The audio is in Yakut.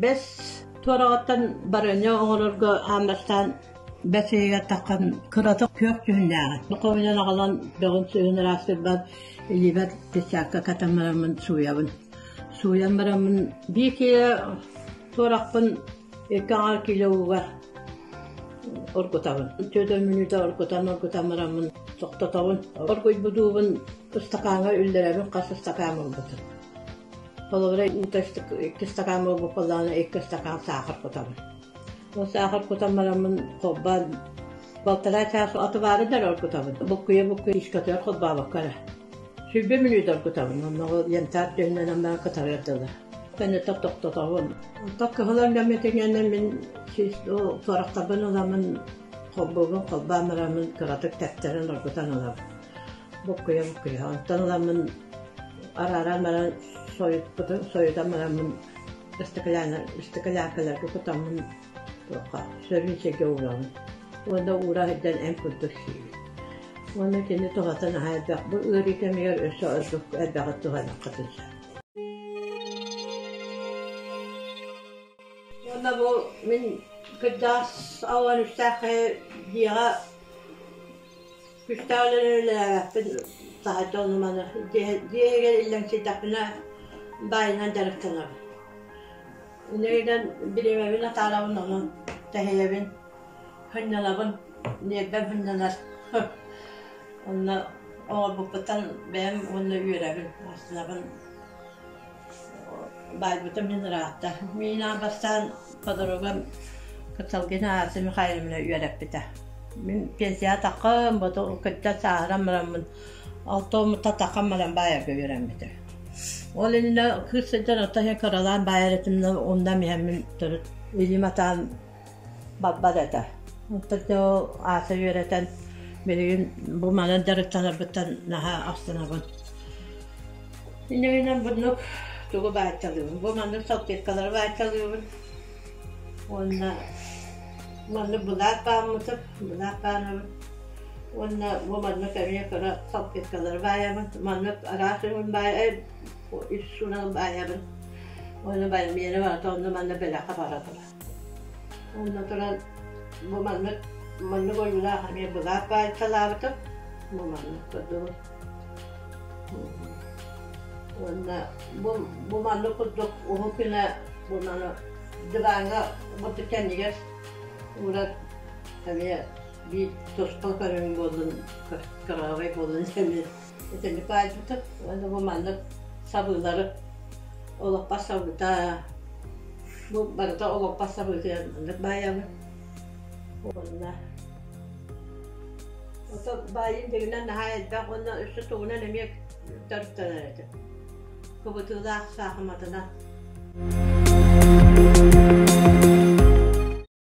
Бэс туораҕыттан барыанньа оҥорорго аан бастаан бэс ыйыгар таххан кыратык күөх дьүһүннээҕэ. Хомуйан аҕалан бөҕүн сыыһын ыраастырбат, илиибэр перчатка катан бараммын сууйабын. Сууйан бараммын биир киилэ туорахпын икки аҥаар киилэ ууга оргутабын. Түөрт мүнүүтэ оргутан оргутан бараммын тохтотобун. Оргуйбут уубун ыстакааҥҥа үллэрэбин хас ыстакаан буолбутун. Холобура, уута икки ыстакаан буолбут буоллаҕына, икки ыстакаан саахар кутабын. Ол саахар кутан бараммын холбоон балтараа чаас отубаары да эрэ оргутабын. Буккуйа-буккуйа искэтигэр холбообокко эрэ. 20 мүнүүтэ оргутабын, онно ол янтарь түһүнэн баран кытарыар дылы. Кэнниттэн тохтотобун. Онтон кыһыл өҥнөммүтүгэр мин туорахтарбын ыламмын холбуубун холбоон бараммын кыратык тэптэрэн оргутан ылабын. Буккуйа-буккуйа. Онтон ыламмын арааран баран сойуппутун сойутан бараммын ыстакылаакаларга кутаммын туохха сөрүүн сиргэ уурабын. Уонна уура сылдьан эн курдук сиибин. Уонна кини туһата наһаа элбэх. Бу ыарыы кэмигэр өссө ордук элбэҕи туһаныаххытын сөп. Уонна бу мин кырдьаҕас ауан үстээх дьиэҕэ Күстээх үлэни үлэлээбэппин, таһырдьа ону-маны дьиэ иһигэр иллэҥсийдэхпинэ баайынан дьарыктанабын. Инньэ бириэмэбин атаарабын, онон тэһийэбин, сынньанабын, ньиэрбэм сынньанар. Онно оҥорбуппуттан бэйэм уонна үөрэбин, астынабын. Баайбытым мин ыраатта. Мин аан бастаан подругам Кыталгина Ася Михайловна үөрэппитэ. Мин пенсияҕа таххым, боту кырдьа сааһыран бараммын, алта уонуттан таххан баран баайарга үөрэммитим. Ол иннинэ кыыс сылдьан оттон иһин кыралаан баайар этим да онно иһэммин төрүт илиим атаан барбат этэ. Оттон дьэ ол Ася үөрэтэн билигин бу манан дьарыктанарбыттан наһаа астынабын. Инньэ гынан тугу баайталыыбын. Бу маннык салфеткалары баайталыыбын. Уонна маннык былаат бааммытым, былаат баанабын. Уонна бу маннык эмиэ кыра салфеткалары баайабын. Маннык араас өҥүн баайа үс суунан баайабын. Уонна миэнэ барыта онно манна бэлэххэ бара турар. Уонна туран бу маннык маннык ойуулаах эмиэ былаат баайталаабытым. Бу маннык курдук. Уонна бу бу маннык курдук уһун күнэ бу маны диваҥҥа бурдук кэннигэр уурар эмиэ биир туспа көрүҥ буоллун, кыраһыабай буоллун эмиэ итинник баайбытым. Уонна бу маннык сабыылары олоппос сабыыта бу барыта олоппос сабыытыгар маннык баайабын. Уонна Ото баайын дьиҥинэн наһаа элбэх уонна өссө тугунан эмиэ дьарыктанар этим. Кыбытыылаах саахыматынан.